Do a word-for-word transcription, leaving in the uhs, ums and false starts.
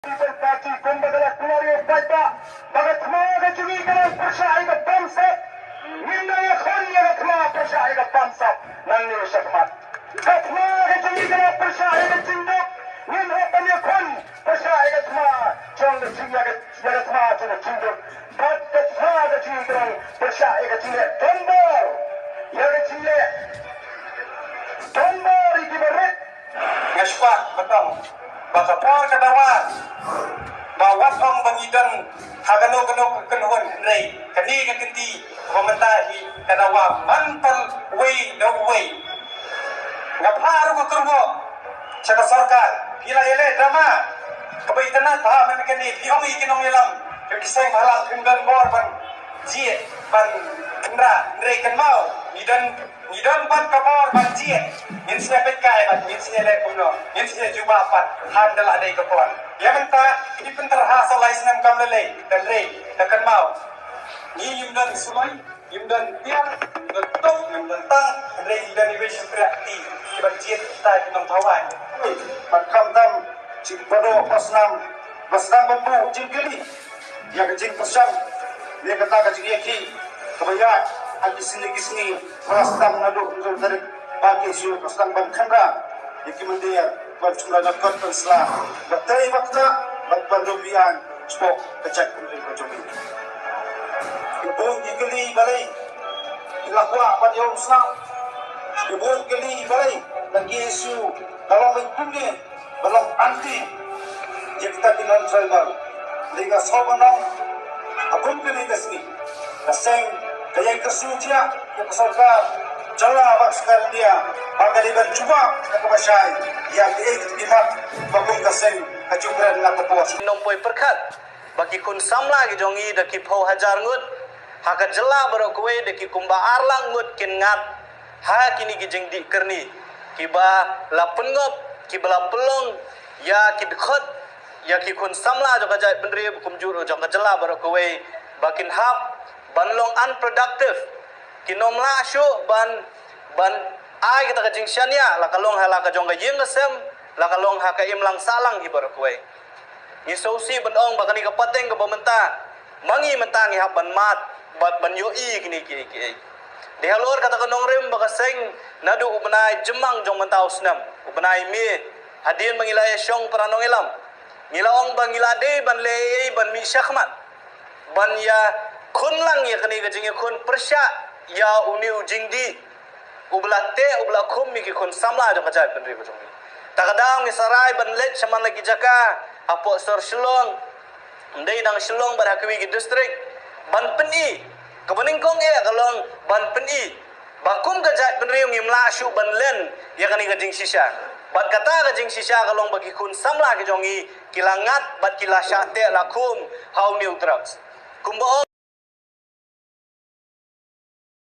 People Party kumba ka la kular ïa u paidbah ba ka thma ka jong ngi ka long pyrshah ïa ka bamsap. Ngim dang ïakhun ïa ka thma pyrshah ïa ka bamsap nangne shakhmat. Ka thma ka jong ngi ka long pyrshah ïa ka jingduk. Ngim hap ban ïakhun pyrshah ïa ka thma jong ka jing ïa ka, ïa ka thma jong ka jingduk. Bad ka thma ka jong ngi ka long pyrshah ïa ka jingleh donbor, ïa ka jingleh donbor ïa kiba rit. Nga shu kwah ban ong ba ka por ka dawa ba wat ong ba ngi don ha kano kano ka kynhun, hynrei kane ka kynti ba mynta hi ka dawa man tang uwei na uwei. Nga phah ruh ka kyrwoh sha ka sorkar, phi la ïaleh drama kaba itynnad bha mynta kane, phi ong ïa ki nongïalam, phi, ki seng bhalang phim don bor ban jied ban kynrad, hynrei kynmaw ngi don Ngi don pat ka bor ban jied, ngin sa peit kai bad ngin sa leh kumno, ngin sa jubab pat haba la dei ka por. Ïa mynta ngi pyntrei ha sa lai snem kam lei lei, hynrei da kynmaw, ngi ngim don sumar, ngim don tiar, ngim don tuk, ngim don tang, hynrei ngi don iwei i shympriah kti kiban jied kita ki nongthaw aiñ. Bad khamtam shi padoh pasnam, pasnam bad buh jingkylli ïa ka jingpyrshang ne kata ka jingïakhih kaba ïaid ha ki sngi ki sngi, ba la sdang naduh hynriew tarik ba KSU ka sdang ban kynrad ïa ki mandir ban sumar na kot ban sla, ba trei ba kta, ba ban rung biang sbok ka jaitbynriew ka jong ngi. Ki bun ki kylli balei ki la kwah ban ïa u snam, ki bun ki kylli balei ka KSU ka long ba kumne ba long anti ïa kita ki non-tribal. Dei nga sngew ban ong, ha kum kane ka sngi ka seng ka ïai kyrsiang ïa ka sorkar jylla bad sorkar India ba ka dei ban jubab ïa kaba shai ïa kiei kiei ki mat ba kum ka seng ka ju kren na ka por. Nongpoi pyrkhat ba ki khun samla ki jong ngi da ki phew hajar ngut ha ka jylla baroh kawei, da ki kumba ar lak ngut kin ngat ha kine ki jingdih kyrni kiba la pynngop, kiba la pynlong ïa ki dkhot, ïa ki khun samla jong ka jaitbynriew, kumjuh ruh jong ka jylla baroh kawei, ba kin hap ban long unproductive. Kin ym lah shuh ban, ban ai kata ka jingshaniah, la ka long ha la ka jong ka ïing ka sem, la ka long ha ka imlang sahlang hi baroh kawei. Ngi sngewsih ban ong ba kane ka pateng kaba mynta, ma ngi mynta ngi hap ban mad bad ban ïohi kine kiei kiei. Dei halor kata ka nongrim ba ka seng naduh u bnai Jymmang jong mynta u snem, u bnai May, hadien ba ngi la ïashong para nongïalam, ngi la ong ba ngi la dei ban leh ei ei ban mih shakhmat ban ïakhun lang ïa kane ka jingïakhun pyrshah ïa une u jingdih uba la teh, uba la khum ïa ki khun samla jong ka jaitbynriew ka jong ngi. Ta ka daw ngi sa rai ban leit sha man la ki jaka hapoh sor Shillong, ym dei tang Shillong bad ha kiwei ki district, ban pyni, kaba nyngkong eh ka long ban pyni ba kum ka jaitbynriew ngim lah shuh ban len ïa kane ka jingshisha. Bad kata ka jingshisha ka long ba ki khun samla ki jong ngi ki la ngat bad ki la shah teh la khum ha une u drugs. Kumba ong